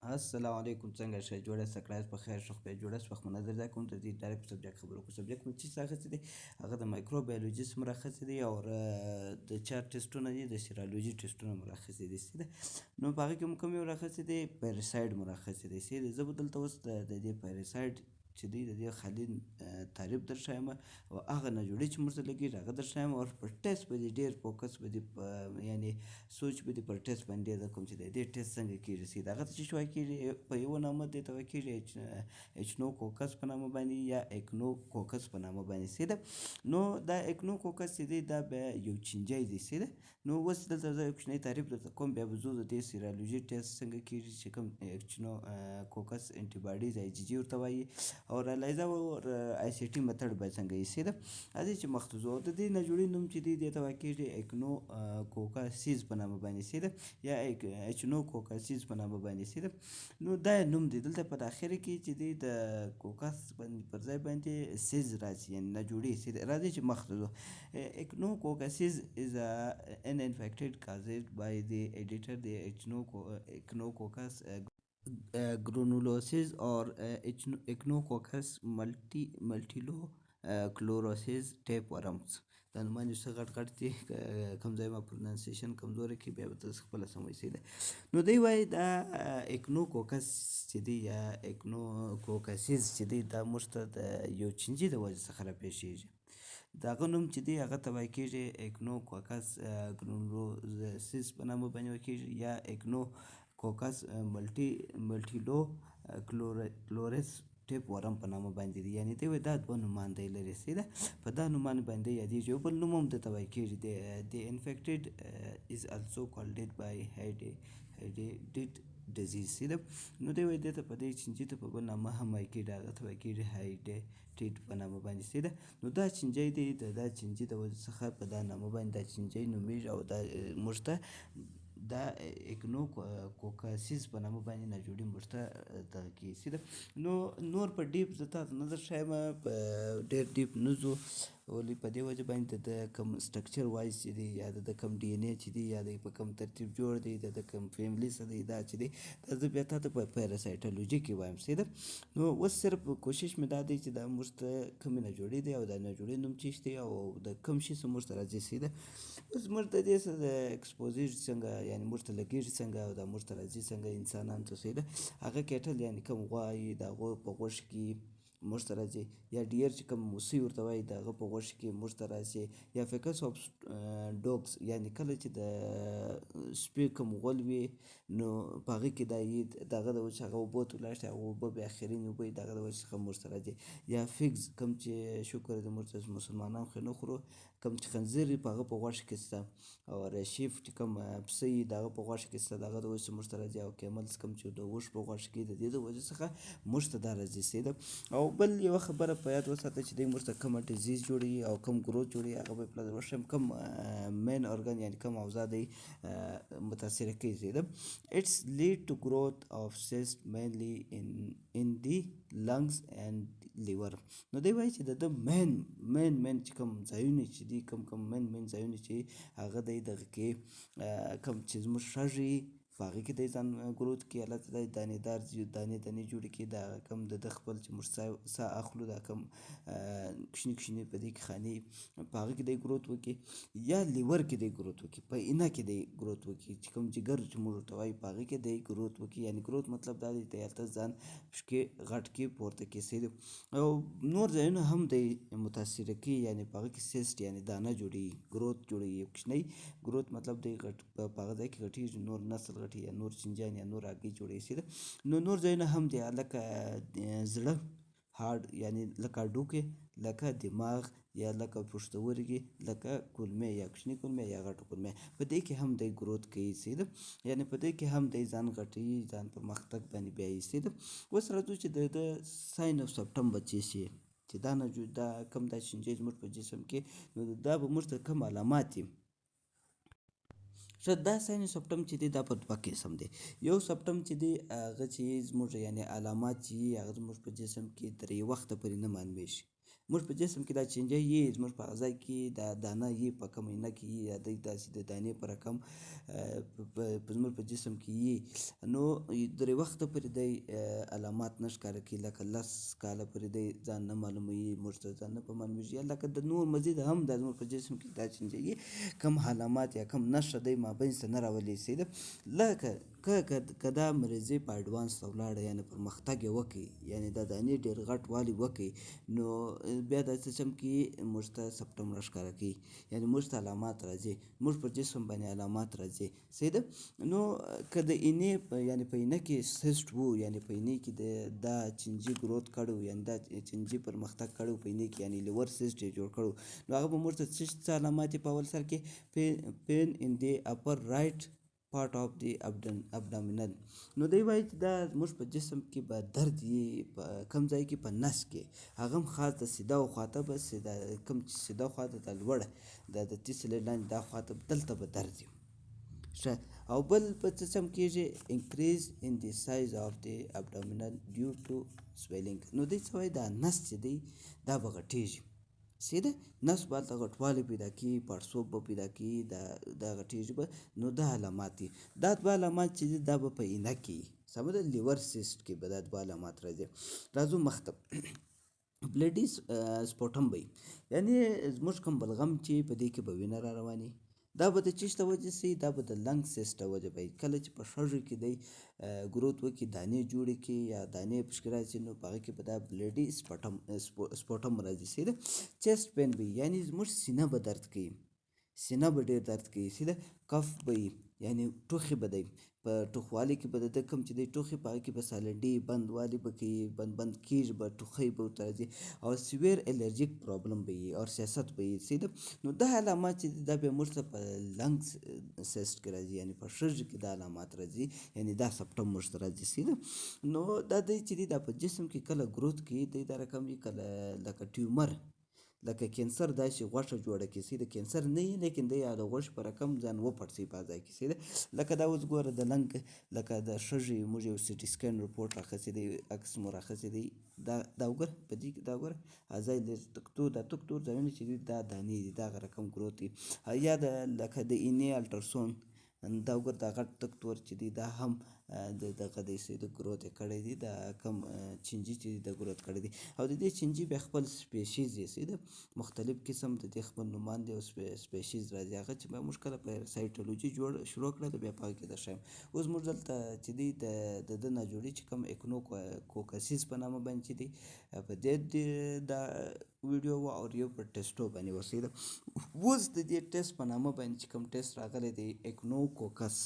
السلام علیکم، څنګه شئ؟ جوړه سکړای په خیر شو په جوړه وخت منظر ځای کوم. د دې ډایرکټ سبجیکټ خبرو کو سبجیکټ مې چې څه اخیستي دي، هغه د مایکروبیولوژي څومره اخیستي دي او د چا ټیسټونه دي، د سیرولوژي ټیسټونه مو راخیستي دي. سیده نو په هغه کې مو کوم یو راخیستي دي؟ parasite مو راخیستي دي. سیده زه به دلته اوس د دې parasite چې دی، د دې خالي تعریف درښایم او هغه نه جوړي چې موږ ته لګېږي هغه درښایم، او پر ټیسټ به دې ډېر focus به دې، یعنی سوچ به دې پر ټیسټ باندې ډېر کوم چې د دې ټیسټ څنګه کېږي. سي هغه ته چې وایي کېږي، په یوه نامه دې ته وایي کېږي echinococcus په نامه باندې یا echinococcus په نامه باندې. سي ده، نو دا echinococcus چې دی، دا بیا یو چینجی دی. سي ده، نو اوس دلته زه یو کوچنی تعریف درته کوم، بیا به ځو د دې serology test څنګه کېږي چې کوم echinococcus antibodies IgG ورته وایي او ELISA او ICT method به څنګه یې. سي ده، راځئ چې مخته ځو. او د دې ناجوړې نوم چې دی، دې ته وایي کېږي echinococcosis په نامه باندې. سي ده، یا echinococcosis په نامه باندې. سي ده، نو دا نوم دی. دلته په داخله کې چې دی، د coccus باندې پر ځای باندې sis راځي، یعنی ناجوړې. سي ده، راځئ چې مخته ځو. Echinococcus is an infected caused by the either the Echinococcus granulosus or Echinococcus multilocularis tapeworms. دا نومان یو څه غټ غټ دي، کوم ځای ما pronunciation کمزوری کړي، بیا به تاسو خپله سموئ. صحیح ده، نو دی وایي دا echinococcus چې دی یا echinococcosis چې دی، دا موږ ته د یو چینجي د وجې څخه راپېښېږي. د هغه نوم چې دی، هغه ته وایي کېږي echinococcus granulosus په نامه باندې وایي کېږي یا echinococcus multilocularis tapeworm په نامه باندې دی. یعنی دی وایي دا دوه نومان دی لري. صحیح ده، په دا نومان باندې یادېږي. یو بل نوم هم ده ته وایي کېږي. The infected is also called by hydatid disease. صحیح ده، نو دی وایي دې ته، په دې چینجي ته په بل نامه هم وایي کېږي، هغه ته وایي کېږي hydatid په نامه باندې. صحیح ده، نو دا چینجی دی، د دا چینجي د وجې څخه په دا نامه باندې دا چینجی نومیږي او دا موږ ته دا echinococcosis په نامه باندې ناجوړي موږ ته دغه کېږي. صحیح ده، نو نور په deep زه تاته نه درښایم، په ډېر deep نه ځو. ولې؟ په دې وجه باندې د کوم structure wise چې دی، یا د کوم DNA چې دی، یا د په کوم ترتیب جوړ دی، د کوم family څه دی، دا چې دی، دا زه بیا تاته په parasitology کې وایم. صحیح ده، نو اوس صرف کوشش مې دا دی چې دا موږ ته کومې ناجوړې دی او دا ناجوړې نوم چې دی او د کوم شي څخه موږ ته راځي. صحیح ده، اوس موږ د دې څه د exposure څنګه، یعنی موږ ته لګېږي څنګه او دا موږ ته راځي څنګه انسانانو ته. صحیح ده، هغه cattle، یعنی کوم غوا یي، د هغو په غوښې کې موږ ته راځي، یا deer چې کوم هوسۍ ورته وایي، د هغه په غوښې کې موږ ته راسي، یا feces of dogs، یعنی کله چې د سپي کوم غول وي، نو په هغه کې دا یي، د هغه د وجې هغه اوبو ته ولاړ شي، هغه اوبه بیا اخرینې اوبه وي، د هغه د وجې څخه موږ ته راځي، یا pigs، کوم چې شکر دی موږ ته مسلمانان خو نه خورو، کوم چې خنزیر په هغه په غوښه کې شته، او sheep چې کوم پسه وي، د هغه په غوښه کې شته، د هغه د وجې څخه موږ ته راځي، او camels کوم چې د اوښ په غوښه کې، د دې د وجې څخه موږ ته دا راځي. صحیح ده، او بل یوه خبره په یاد وساته چې دوی موږ ته کومه disease جوړوي او کوم growth جوړوي، هغه به پله وښیم، کوم main organ، یعنی کوم اوضاع دی متاثره کوي. صحیح ده، it's lead to growth of cyst mainly in the lungs and liver. نو دی وایي چې د ده main چې کوم ځایونه چې دي، کوم کوم main ځایونه چې هغه دی دغه کې، کوم چې زموږ شږي په هغې کې دی ځان growth کوي، هلته دی دانې دار دانې دانې جوړې کړي. دا کوم د ده خپل چې موږ ساه اخلو، دا کوم کوچني کوچني په دې کې خانې، په هغه کې دی growth وکړي، یا liver کې دی growth وکړي، په اینه کې دی growth وکړي، چې کوم جګر چې موږ ورته وایو، په هغې کې دی growth وکړي. یعنی growth مطلب دا دی دی هلته ځان پکې غټ کړي، پورته کړي. صحیح دی، او نور ځایونه هم دی متاثره کوي، یعنی په هغه کې cyst، یعنی دانه جوړوي، growth جوړوي، یو کوچنی growth مطلب دی غټ په هغه ځای کې غټېږي، نور نسل غټي یا نور چینجیان یا نور هګۍ جوړوي. صحیح ده، نو نور ځایونه هم دي، لکه زړه، heart، یعنی لکه هډوکی، لکه دماغ، یا لکه پښتورګي، لکه کولمې، یا کوچني کولمې یا غټه کولمې، په دې کې هم دی growth کوي. صحیح ده، یعنی په دې کې هم دی ځان غټوي، ځان پرمختګ باندې بیایي. صحیح ده، اوس راځو چې د ده sign of symptom به څه شي چې دا نه دا کوم دا چینجی زموږ په جسم کې، نو دا به موږ ته کوم علامات دي؟ ښه، دا sign symptom چې دی، دا په دوه قسم دی. یو symptom چې دی، هغه چې زموږ، یعنی علامات چې هغه زموږ په جسم کې تر یو وخته پورې نه معلومیږي. موږ په جسم کې دا چینجی یي، زموږ په ځای کې دا دانه یي، په کوم اینه کې یي، یا د داسې د دانې په رقم په زموږ په جسم کې یي، نو درې وخته پورې دی علامات نه ښکاره کوي، لکه 10 کاله پورې دی ځان نه معلوموي، موږ ته ځان نه په معلومیږي. یا لکه د نور مزید هم د زموږ په جسم کې دا چینجی یي، کم علامات یا کم نښه دی مابین څه نه راولي. صحیح ده. لکه که دا مریضي په advance ته ولاړه، یعنې پرمختګ یې وکړي، یعنې دا دانې ډېر غټ والی وکړي، نو بیا دا څه چم کې موږ ته symptom را ښکاره کوي، یعنې موږ ته علامات راځي، موږ پر جسم باندې علامات راځي. صحیح ده. نو که د اینې، یعنې په اینه کې cyst وو، یعنې په اینې کې د دا چینجي growth کړو، یعنې دا چینجي پرمختګ کړو په اینې کې، یعنې liver cyst یې جوړ کړو، نو هغه به موږ ته څه علامات په اول سر کې pain in the upper right part of the abdominal. نو دی وایي چې دا زموږ په جسم کې به درد یي، په کم ځای کې؟ په نس کې، هغه هم خاص د سیده خواته به، سیده کم چې سیده خواته د لوړه د تیسلې لاندې دا خواته، دلته به درد یي. ښه، او بل په څه چم کېږي؟ Increase in the size of the abdominal due to swelling. نو دی څه وایي؟ دا نس چې دی دا به غټېږي. صحیح ده. نس به هلته غټوالی پیدا کړي، پړسوب به پیدا کړي، دا غټېږي به. نو دا علامات دي. دا دوه علامات چې دي دا به په اینه کې، سمه ده، liver cyst کې به دا دوه علامات راځي. راځو مخته. Bloody sputum به، یعنې زموږ کوم بلغم چې په دې کې به وینه را رواني، دا به د چیش د وجې سي؟ دا به د lung cyst د وجې به. کله چې په شږو کې دی growth وکړي، دانې جوړې کړي یا دانې پکې راځي، نو په هغه کې به دا bloody sputum راځي. صحیح ده. Chest pain به، یعنې زموږ سینه به درد کوي، سینه به ډېر درد کوي. صحیح ده. Cough به، یعنې ټوخي به دی، په ټوخوالي کې به د ده کوم چې دی ټوخي، په هغه کې به سالنډي بندوالي به کوي، بند بند کېږي به، ټوخی به ورته راځي، او severe allergic problem به وي او سیاست به وي. صحیح ده. نو دا علامات چې دي دا بیا موږ ته په lung cyst کې راځي، یعنې په شږي کې دا علامات راځي، یعنې دا symptom موږ ته راځي. صحیح ده. نو دا دی چې دی دا په جسم کې کله growth کوي، دی دا رقم وي کله لکه tumor، لکه cancer داسې غوښه جوړه کړي. صحیح ده. Cancer نه وي، لیکن دی د غوښې په رقم ځان وپړسوي په ځای کې. صحیح ده. لکه دا اوس ګوره د lung، لکه د شږې موږ یو CT scan report راخیستی دی، عکس مو راخیستی دی. دا وګوره، په دې کې دا وګوره، ځای لږ تک تور، دا تک تور ځایونه چې دي دا دانې دي، دا رقم growth دی. یا د لکه د اینې ultrasound، دا وګوره، دا غټ تک تور چې دی دا هم د دغه دی د growth یې کړی دی، دا کم چینجي چې دی د growth کړی دی. او د دې چینجي بیا خپل species یې، صحیح ده، مختلف قسم د دې خپل نومان دی او species راځي، هغه چې بیا موږ کله parasitology جوړ شروع کړه بیا په هغه کې درښیم. اوس موږ دلته چې دی د ده ناجوړي چې کوم echinococcosis په نامه باندې چې دی په دې دا ویډیو وه او یو په ټیسټو باندې وه. صحیح ده. اوس د دې ټیسټ په نامه باندې چې کوم ټیسټ راغلی دی، echinococcus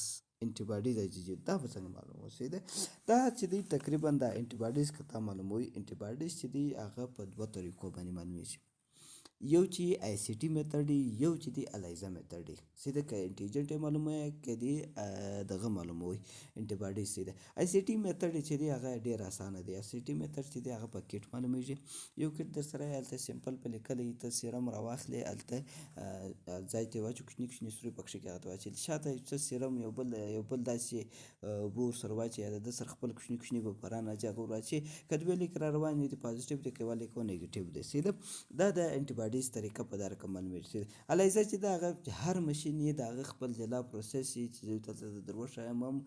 antibodies IgG، دا به څنګه معلوموو؟ صحیح ده. دا چې دی تقریبا دا antibodies که تا معلوموي، antibodies چې دی هغه په دوه طریقو باندې معلومیږي، یو چې ICT method، یو چې دی ELISA method دی. صحیح ده. که antigen یې معلوموي که دی دغه معلوموي antibodies. صحیح ده. ICT method چې دی هغه ډېر اسانه دی. ICT method چې دی هغه په کیټ معلومیږي. یو کیټ در سره هلته sample په لیکلی، ته سیرم راواخلې، هلته ځای ته یې واچو، کوچني کوچني سوري پکښې کې هغه ته واچوي، شاته یې څه سیرم یو بل داسې اوبه ورسره واچوي، یا د ده سره خپل کوچني کوچني بفران راځي هغه ور واچوي، که دوه لیک را روان دي positive دی، که یوه لیک negative دی. صحیح ده. دا د antibodies طریقه په دا رقم معلومیږي. ELISA چې د هغه هر ماشین یې د هغه خپل جلا process یې چې زه تاسو ته در وښایم هم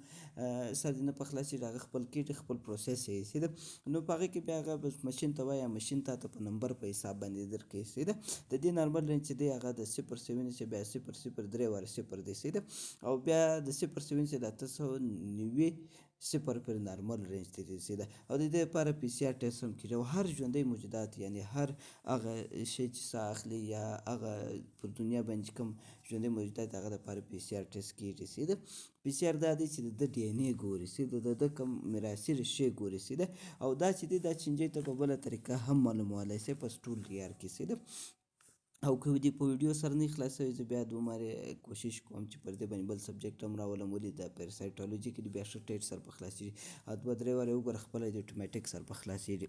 سر دې نه په خلاصېږي، هغه خپل کیټ خپل process یې. صحیح ده. نو په هغه کې بیا هغه بس ماشین ته وایي، ماشین تا ته په نمبر په حساب باندې درکوي. صحیح ده. د دې normal range چې دی هغه د 0.7 چې بیا 0 0 درې واره صفر دی. صحیح ده. او بیا د 0.7 چې د 890 صفر پر normal range ته رسېده. او د دې لپاره PCR test هم کېږي. او هر ژوندی موجودات، یعنی هر هغه شی چې ساه اخلي یا هغه پر دنیا باندې چې کوم ژوندی موجودات، هغه لپاره PCR test کېږي. صحیح ده. PCR دا دی چې د ده DNA ګوري، صحیح ده، د ده کوم میراثي ریښې ګوري. صحیح ده. او دا چې دی دا چینجی ته په بله طریقه هم معلومولی شي، په stool layer کې. صحیح ده. او که دې په ویډیو سره نه خلاصوي، زه بیا دومره کوشش کوم چې پر دې باندې بل subject هم راولم، ولې د parasitology کې بیا ښه ټیټ سر په خلاصېږي، او دوه درې وارې وګوره خپله د اتوماتیک سر په خلاصېږي.